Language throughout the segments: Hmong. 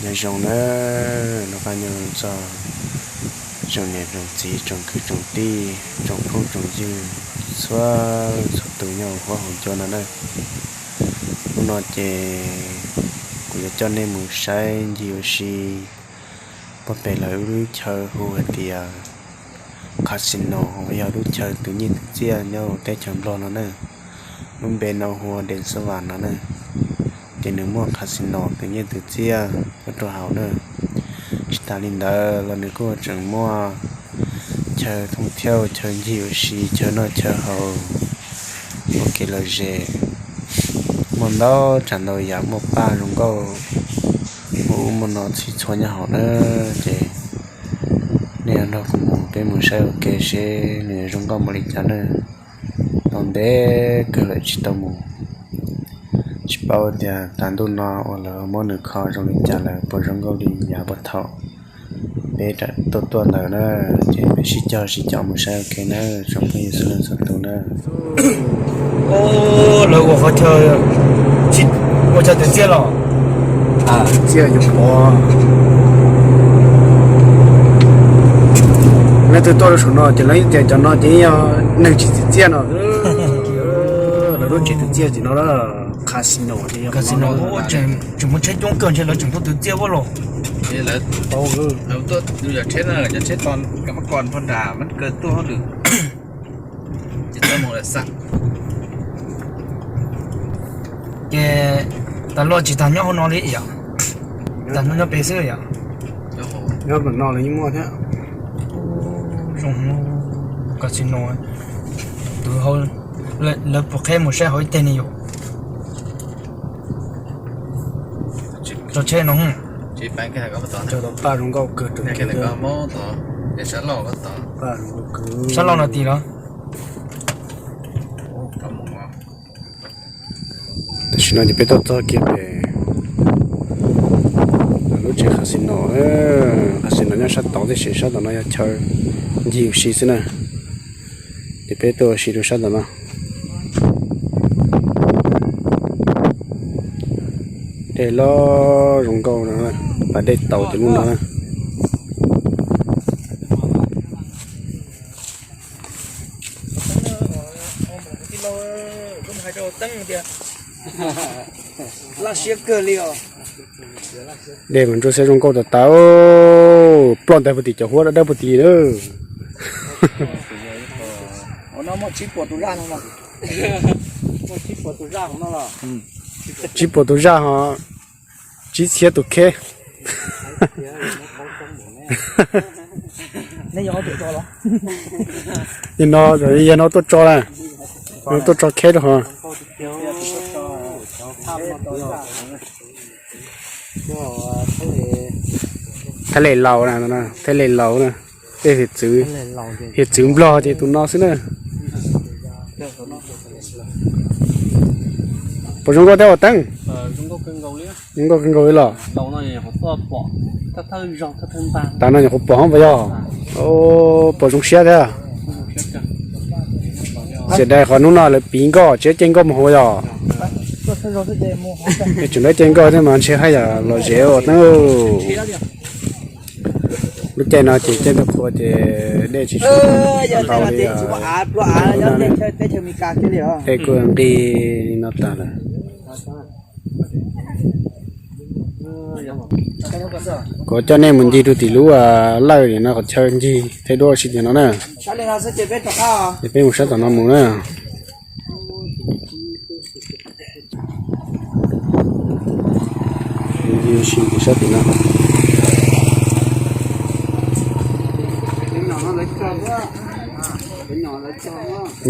Nyob zoo na, noj qab nyob zoo txog tsoom niam tsoom txiv tsoom kwv tsoom tij tsoom phooj tsoom ywg txhua leej txhua tus nyob huab hauv ncua no na. Hnub no ces kuv yuav coj nej mus saib ncig ua si puag pem lawv lub chaw hu hais tias casino, yog lub chaw twv nyiaj twv txiaj nyob teb chaws Nplog no na. Lub npe no hu ua Deem Xab Vam no na. Ces nws muaj casino twv nyiaj twv txiaj nyob rau hauv na. Tsis tas li ntawd los nws kuj tseem muaj chaw thooj thiab chaw ncig ua si, chaw noj chaw haus ua kev lom zem. Muaj ntau tsav ntau yam, muaj paj zoo nkauj, muaj ub muaj no txhij txhua nyob hauv na. Ces nej nrog kuv mus, peb mus saib ua ke seb nws zoo nkauj npaum li cas na. Tau ntev kawg lawm tsis tau mus, tsis paub tias tas ntuj no uas lawv muab nws kho zoo li cas lawm, puas zoo nkauj li yav puag thaum peb tuaj tuaj ntawd na. Ces peb sib cog sib cog mus saib ua ke na, tsoom phooj ywg txhua leej txhua tus na. Lawv ua qhov chaw, ua chaw twv txiaj los? Twv txiaj yuav pov. Leej twg tuaj rau saum no ces lawv tias cov no ces yog neeg tsis twv txiaj no. Lawv lub tsev twv txiaj ces no, casino ces yog casino. Tseem muaj tsheb coob kawg ntshe lawv tseem tuaj twv txiaj ua los. Lawv tuaj yog tsheb, cov tsheb to, cov mab kom nrog nram mab kaw tuaj hauj lwm. Ces txaj muag lawm xaj. Ces tas luaj tsis tas nyob hauv no li yom? Tas nyob nyob pem xwb yom? Nyob pem no los yeej muaj thiab. Zoo, casino, tus hauv, lawv puas qheb mus saib hauv ib teg ne yom? Tso tsheb no. Cog tau paj zoo nkauj kawg. Sab laug no tim los? Tam sim no ces peb tuaj txog kiag pem lub tsev casino, casino nyob sab tod tib si, sab tom no yog chaw ncig ua si xwb na. Ces peb tuaj ua si rau sab tom no. Dej loj zoo nkauj no, pas dej taus ces muaj no na. Dej mas ntsuab xiab zoo nkauj tas tas, ploj ntawd puag tim cov huab dawb dawb puag tim na. Tsib puas tus zaj ho tsib txhiab tus kheb. Nim no yog no tuaj tso na, tuaj tso kheb rau ho. Thaj le laus na, thaj le laus na, tej hiav txwv, hiav txwv Nplog ces tus no xwb na. Puas zoo nkauj thiab Ua Teeb? Zoo nkauj kawg nkaus li los? Tas no nyuam qhuav pom hoob puas yog? Puas zoo siab thiab? Xiam dais qhov hnub no lawv piv nkoj tsis caij nkoj mus hauv yog? Tseem lawv caij nkoj thiab mas ntshe haj yam lom zem Ua Teeb. Lub caij no ces caij ntoo qhua ces dej tsis tshua ntau li. Es kuj nqis li no tag lawm. Kuv coj nej mus ncig rau tim lub lawj no, qhov chaw ncig thaij duab ua si tim no na. Ces peb mus sab tom no mus na. Ncig ua si tim sab tim no.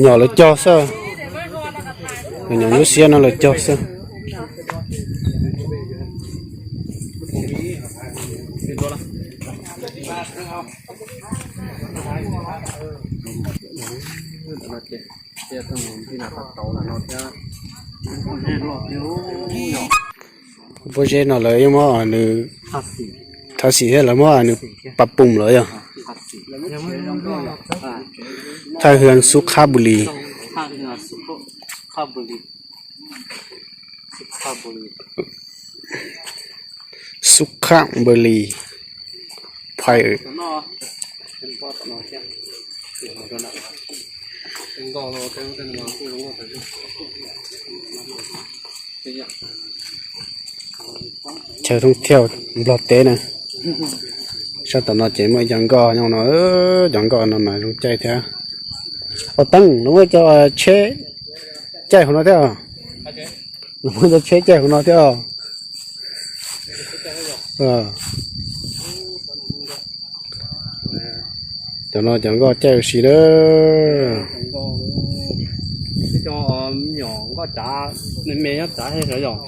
Nyom lawv cog xwb. Nyom lub siab no lawv cog xwb. Pob zeb no lawv yeej muab nws thaj xim thiab, lawv muab nws pas pum lawm yog. Thaj hwj xub qhab bu li. Tub Kham Npawg Lis, phais. Chaw thoob thiaj Nplog teb na. Sab tom no ces muaj ib cov nkoj nyob no, cov nkoj no mas zoo caij thiab. Ua teeb no muaj cov tsheb caij hauv no thiab. No muaj cov tsheb caij hauv no thiab. Cov no cov nkoj caij ua si na.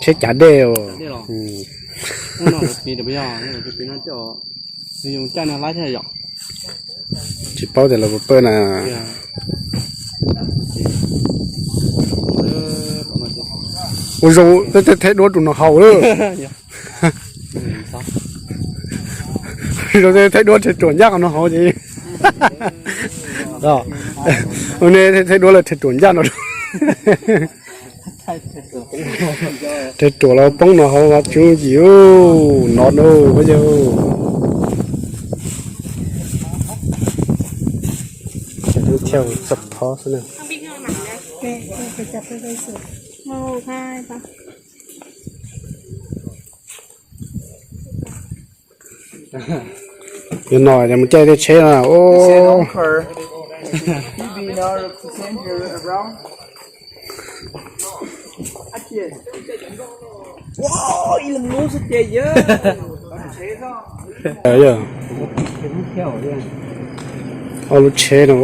Tsheb cav dej os. Tsis paub tias lawv puas pawj na. Ua zoo tej thaij duab rau no haus lawm. Zoo tej thaij duab rhe ruam ncaj qhov no haus ces. Ua nej thaij duab lawm rhe ruam ncaj no. Rhe ruam los poob no haus mas tsis yooj yim no na. Thiaj txog thov xwb na. Yog no ces mus caij tej tsheb no. Ob lub tsheb no,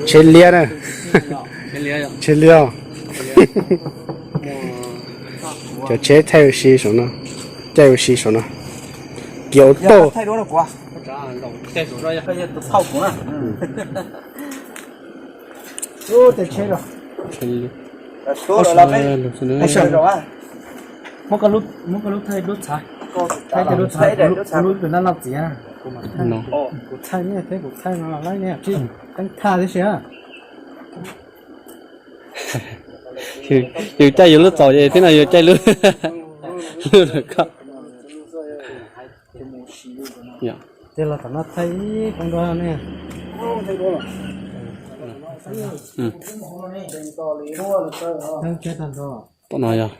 tsheb liab na, tsheb liab. Cov tsheb thaij ua si saum no, caij ua si saum no, kiav ua toj. Muab koj lub thaij duab txhav, thaij thaij duab txhav, kuv lub tus naj noj txiav, kuv thaij ne thiab kuv thaij no lawm ne, teeb thaj tib si. Yus caij yus lub txaus es tib no yus caij lub, lub lawm koj. Tej los tom no thaij ib koog dua ne. Tom no yog,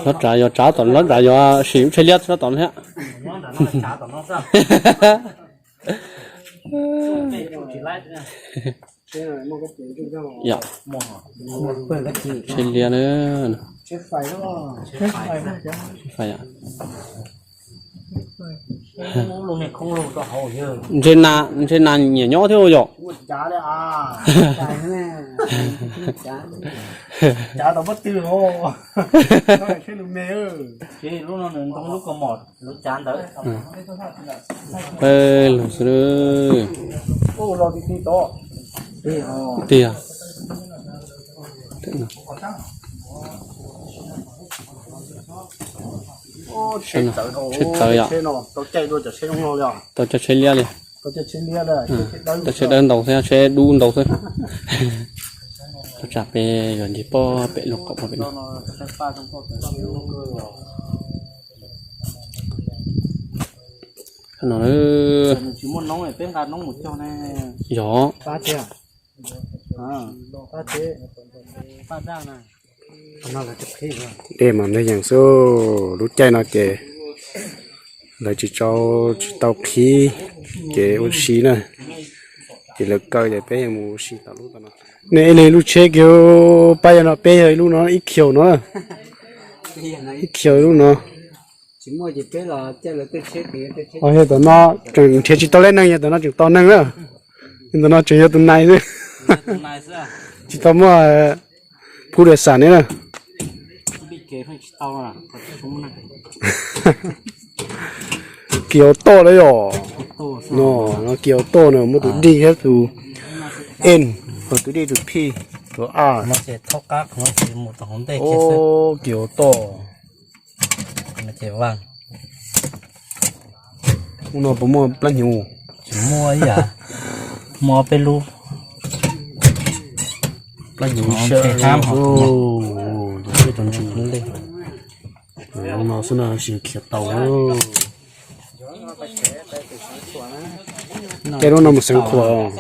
lub tsav yog tsav tom lub tsav yog sim lub tsheb liab txhob tom thiab. Tsheb liab na. Ntshe nas nyiam nyob thiab yom. Peb lug xwb. Tiag. Tsheb txawv yom. Tau cov tsheb liab li. Tau tsheb dawb ntau xwb, tsheb dub ntau xwb. Thov tsam peb yuav nce pob pem lub qaum pem no. No, yog. Dej mas ntau yees xwb, lub caij no ces lawv tsis tau, tsis tau qhib kev ua si na, ces lawv kaw ces peb yuav mus ua si tom lub no. Nej ib leeg lub tsheb kiag, pab yog no peb yog ib lub no ib khiaus no, ib khiaus ib lub no. Ho yog tom no tseem nrhiav tsis tau leej neeg, yog tom no tseem tau neeg na, yog tom no tseem yog tus nais xwb, tsis tau muaj phub dua xam ne na. Kiav toj lawm yom. No, no kiav toj no muaj tus dij thiab tus en, ho tus dij tus phij, tus a. Kiav toj. Ub no puas muaj plab hnyuv? Tsis muaj ib yam, muaj ob peb lub. Plab hnyuv sab, sab ntsis. No xwb no tsis khiav tau. Tej lub no mus xeev khuam.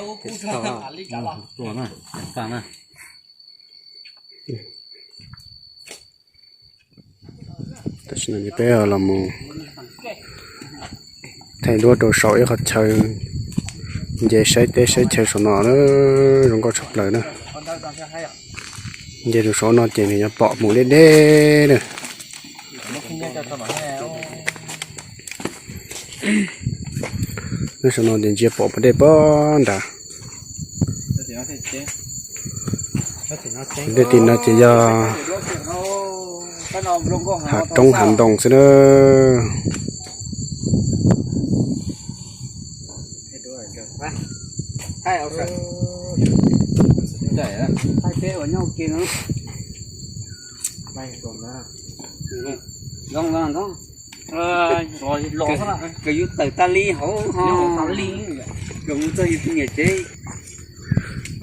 Tam sim no peb los mus thaij duab rau saum ib qhov chaw, nce saib teb saib chaw saum no na, zoo nkauj tshaj plaws na. Nce rau saum no ces nws yuav pom mus deb deb na. Nyob saum no ces ntsia pom pas dej pog nrad. Dej tim no ces yog hav roob hav ntoo xwb na.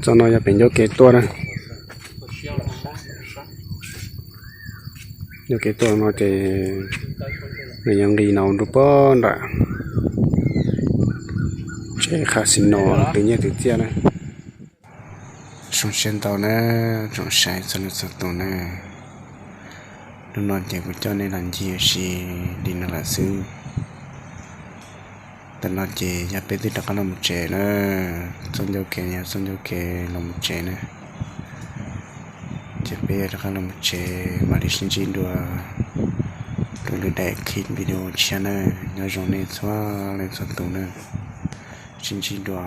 Txoj no yog pem ncauj kev tuaj na. Ncauj kev tuaj no ces nws yuav nqis no rau pog nram tsev casino twv nyiaj twv txiaj na. Zoo siab ntau na, tsoom saib txhua leej txhua tus na. Hnub no ces kuv coj nej los ncig ua si li no lawm xwb. Tam no ces yog peb twb rov qab los mus tsev na. Txoj ncauj kev yog txoj ncauj kev los mus tsev na. Ces peb yuav rov qab los mus tsev, mam li sib ntsib dua rau lwm daim clip video tshiab na. Nyob zoo nej txhua leej txhua tus na. Sib ntsib dua.